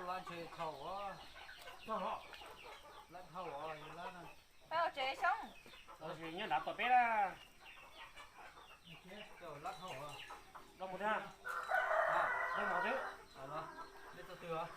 Lab ntshe dhau, lab dhau, lab na. Peb ua tsev xyoob. Nyob nrad tom peb na. Lab dhau, lab mus thiab. Lab mus thiab. Neb txog twg os?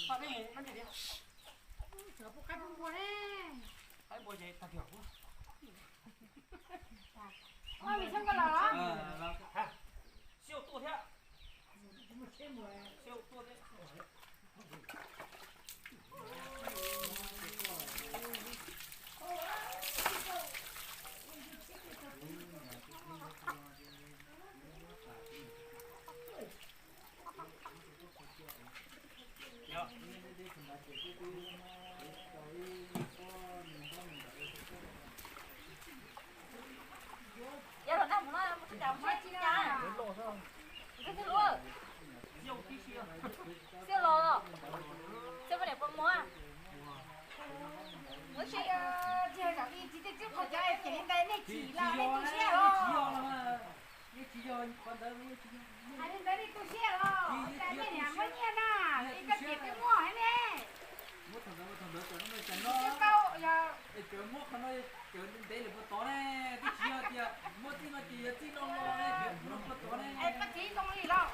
Sab, nyob lam kev ces yuav tua. Xiab los. Hais li ntawd li tu siab los cas nej niam muab nyiaj na, li koj tias twb muaj heev ne. Muab thaum ntawd, thaum ntawd cov no, cov no, es cov muab qhov no, cov ntev lawm puas tod ne, twb tsis yog tias muab txij no ces yog txij no los ne, cov no puas tod ne. Es koj txiv zoo li los?